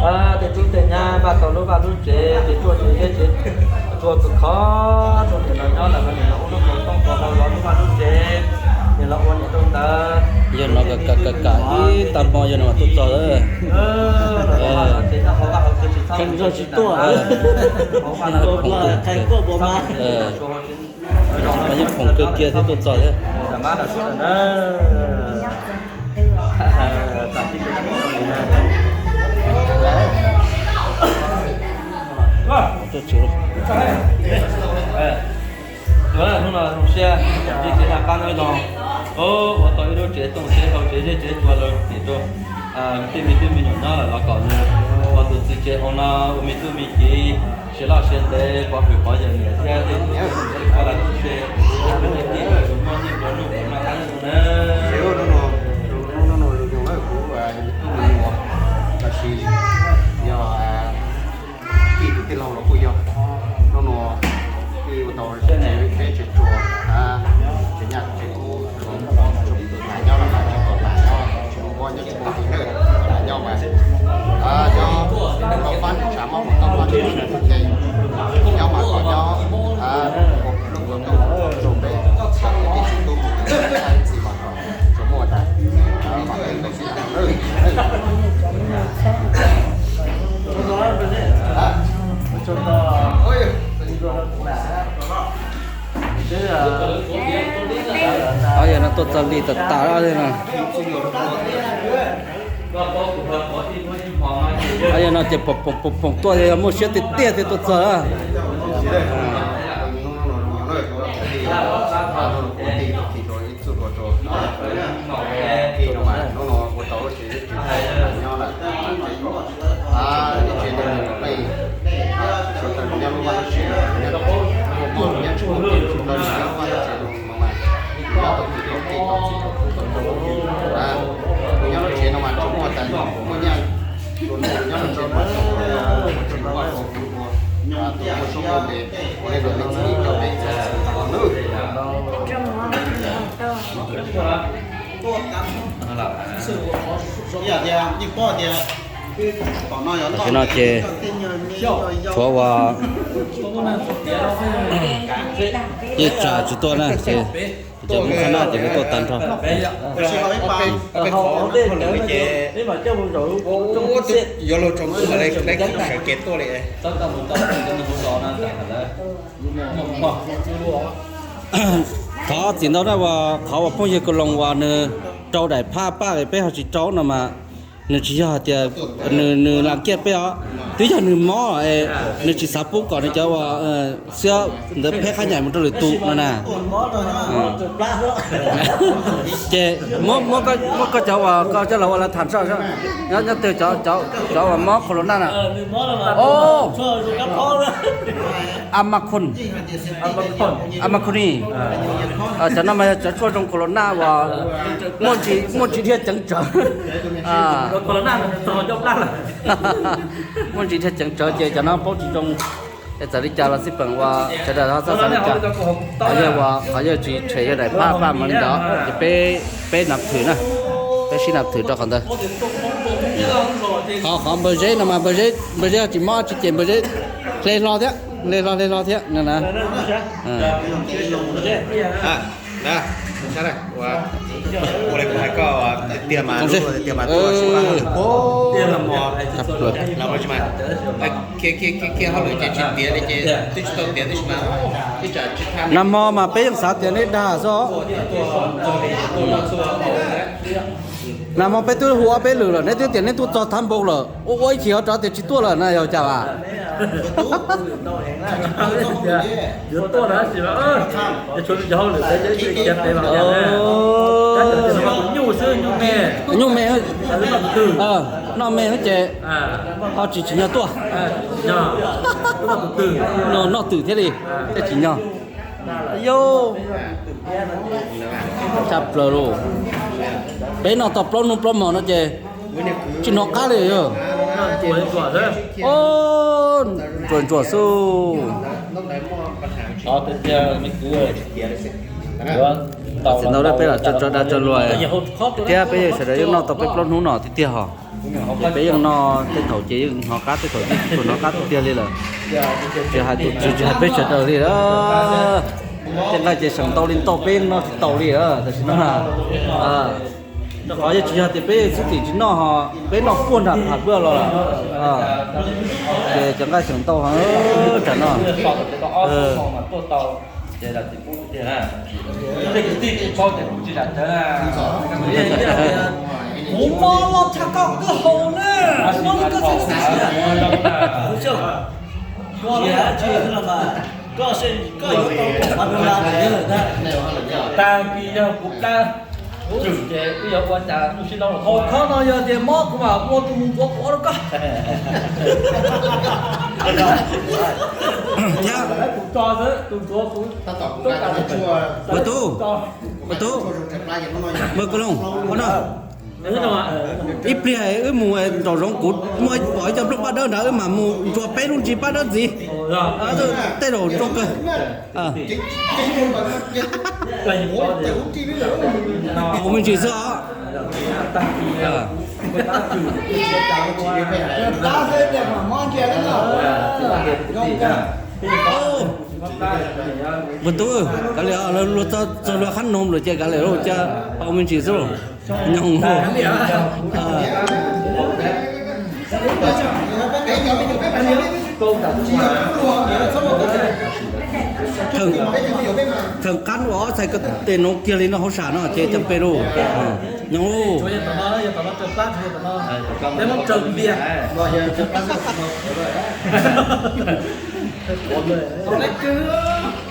Tej tub tej nyab npaj tau lub vaj lub tsev, ces tuaj tsev tsev, tuaj txhua qhov, tuaj niam los nyob lawm, niam los ua lub kaus tooj kaus hau los lub vaj lub tsev, niam los ua niam rau ntawd. Yog no kam kam kam ib tag hmo yog no mas tuaj txog lawm. Tsev nyob hauv vaj hauv tsev tsis txhob, tsis tuaj, hauv vaj hauv tsev, yeej phoom kawg kiag thiab tuaj txog thiab. Hnub no zoo siab, ib tsev naj qab nyob zoo, ua tau ib lub tsev tooj tsev hau tsev zeb tsev tsuas los nim rau tej me tub me nyuam nyob lawm los kom nws ua tus txiv tsev hauv no ua me tub me kiv, siab loj siab ntev, pov hwm pov yawm niam thiab tej tub tub se, tus muaj nyiaj nplua nuj kom noj qab nyob zoo na. Hnub no zoo zoo na, kuv yog me tub me nyuam, tab sis yog tij tus tij laug los kuj yog. Hnub no wb ua tau tsev peb tsev tsuas, tsev nyaj tsev ub, tsev tus mas nyob los mas tsev tus mas nyob, tsev ub nyob tsev ub tim na, mas nyob mas nyob tau fab nws tshav, mob mus tau fab nws tshav, nyob mas kom nyob lub ua tau rau peb, tsis tub mus tsis mas kom tsuas muaj tas kom peb tau sib tau na. Yog no tuaj txog li tas tas li no. Yog no ces pom pom pom pom tuaj, yog muaj siab tiag tiag thiaj tuaj txog. Tus nyob lub tsev no mas tsuas muaj tas muaj nyaj, tus nyob lub tsev no mas tsuas muaj tus muaj zoo muaj npe, tus me txiv cov peb txhua tus nawb. Tam sim no ces tshuav uas yeej tsa tsis tuaj na ces cov mus khab naj ces lawv tuaj tag nrho. Yuav luag tsoom sawv cev tuaj li. Qhov txim ntau na uas qhov uas phooj ywg Kaus Loos uas nws rau daim phaj paj peb ho tsis rau no mas nws tsis yog hais tias nws nws las kiaj peb os, twb yog nws mob es nws tsis xav pub kom nws cov uas xwb ntawd pheb qhab nyaim mus rau lwm tus no na. Ces muab koj cov uas koj coj los ua las tham tso, nyob twg cov uas mob corona na. O, Amazon, Amazon, cov no mas yog cov tshuaj zoo corona uas muaj ntsis dhia ceev tsawv. Muaj ntsis dhia ceev tsawv ces cov no paub tsis zoo. Es txawm li cas los xij peem uas sawv daws ho txhob xav li cas. Qhov yawg uas qhov yawg tsis tshem yawg daim phaj paj mas li ntawd ces peb, peb nab thwm na, peb sib nab thwm rau qhov ntawd. Qhov qhov npawg Zeb no mas npawg Zeb, npawg Zeb tsis mob tsis ces npawg Zeb hle hlo thiab, hle hlo hle hlo thiab no na. Ua li kuv hais koj tiag mas, tiag mas tuaj sib pab los mas, kiag kiag kiag hauj lwm ces tsis tiav li ces twb tsis tau tiav tib si mas, ib tsam tsis tau. Nag hmo mas peb yeej xav tias neb dag xwb. Nag hmo peb twb hu ob peb lwm lawm, neb twb tias neb tuaj txog thab npoo lawm, ua ua ib chim ho rov tias tsis tuaj lawm na yog cas as? Nyuj me, noj me ces ho tsis tsim nyog tuaj. Noj twm thiaj li thiaj tsim nyog. Yog tshaj plaws lauj. Peb noj tau plaub hnub plaub hmos no ces tsis hnov qab li yog. Ntsuag ntsuag xwb. Txim ntau peb lam tso dag tso luag thiab peb sawv daws yeej noj tau peb plaub hnub no tiag tiag hos. Ces peb yeej noj tej thaum ces yeej hnov qab, tej thaum ces tsis tshua hnov qab tiag tiag li lawm. Tsis hais tus tswv tsis hais peb sawv daws li lawm. Tej nqaij ces seem ntau li ntau peb noj tsis tau li lawm tam sim no. Rau qhov yeej tsis yog tias peb xwb tim tsis noj ho, peb noj puag nram pham puag los lawm. Ces cov nqaij seem ntau heev tam no. Kuv mob los tshaj koj kwj haus ne, mob li koj txhais txhais siav. Koj yuav tau pab dua la lawm. Tag kis yog kuv plab tswm ces wb yuav ua cas wb sib hlub los. Hauv khob no yog tias mob kuv mam ua tus mus ntxuav quav rau koj. Thiab tus tso xwb, tus ntxuav kuv. Ua tub, ua tub, ua Koob Looj, ua no. Ib pliag wb mus nraum zoov, kuv muaj pom ib co nplooj paj dawb nrad, wb mam mus ntsuas peb lub ntsis paj dawb ntxiv. Tej zaum tsoo kawg. Haus me ntsis xwb os. Ua tub, kav liam, luag txog luag qhab noog lawm ces kav liam, cas haus me ntsis xwb. Nyob theem qab uas ob txhais ko tes noov kiag li no hauv sam no ces cov pem lauj. Nyob lauj.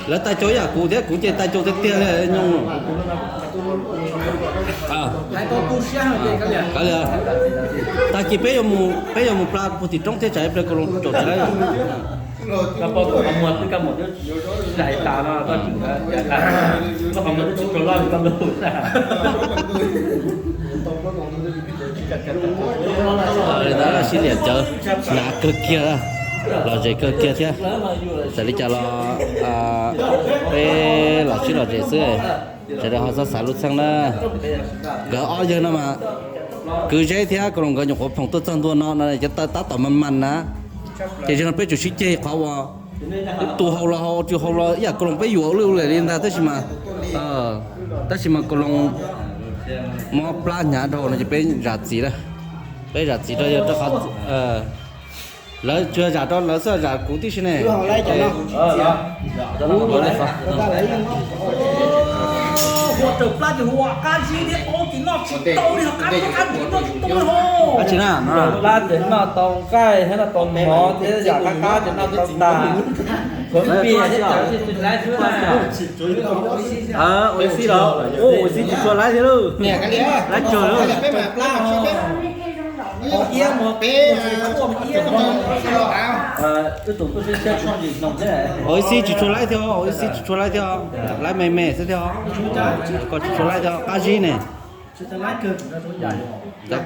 Lawv tais cau yam kuv thiab, kuv ces tais cau tiag tiag li nyob. Kav liam, tag kis peb yuav mus, peb yuav mus pla puag tim roob thiab tsam ib pliag Koob Looj caum tsis laib. Sib liam cawv, hnyav kawg kiag, lom zem kawg kiag thiab. Txawm li cas los peb los sib lom zem xwb, sawv daws ho txhob xav lub txheej na. Nkawd ob yawg no mas, Kwv Zeb thiab Koob Looj nkawd nyuam qhuav phoom tuaj txog ntua no no ces tab tom mas mas na. Ces zaum no peb tsum sib ceg qhov uas tus haus los haus, tus haus los ib yam Koob Looj peb yuav lwj ua li ntag tab sis mas, tab sis mas Koob Looj mob plab hnyav dhau no ces peb zam txim lawm. Peb zam txim rau yawg rau qhov lawv tsuas zam rau lawv xwb, zam kuv tib si ne. Plab ces noj tau nqaij thiab noj tau mov thiab yam qab qab ces noj tau tag. Ua ib xib los, ua ib xib tsis tshua laib thiab lauj. Laib tsawg lauj. Ua ib xib tsis tshua laib thiab, ua ib xib tsis tshua laib thiab, laib me me xwb thiab. Koj tsis tshua laib thiab, qab zib ne.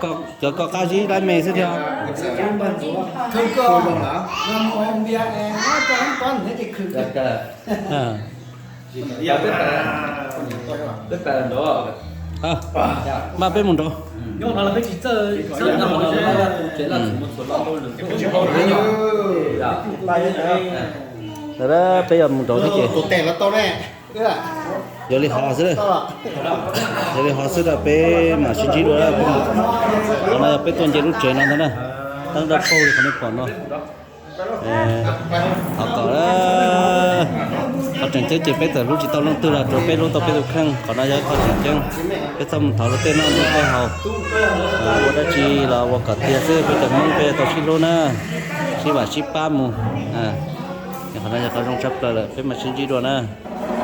Cov koj qab zib laib me xwb thiab. Maj peb mus nraud. Peb yuav mus nraud thiab ces. Yog li hov xwb, yog li hov xwb, peb mam sib ntsib dua. Qhov no yog peb tuaj nce lub tsev no ntag na. Teeb dawb paug li qhov nej pom no. Thov kom, qhov tseem ceeb ces peb txawm hlub tsis tau leej twg los rau peb hlub tau peb tus kheej, qhov no yog qhov tseem ceeb. Peb txhob mus thov luag tej noj luag tej haus, ua dab tsi los ua kom tiag xwb, peb cov Hmoob peb tau sib hlub na, sib vam sib pab mus. Qhov no yog qhov zoo tshaj plaws lawm, peb mam sib ntsib dua na.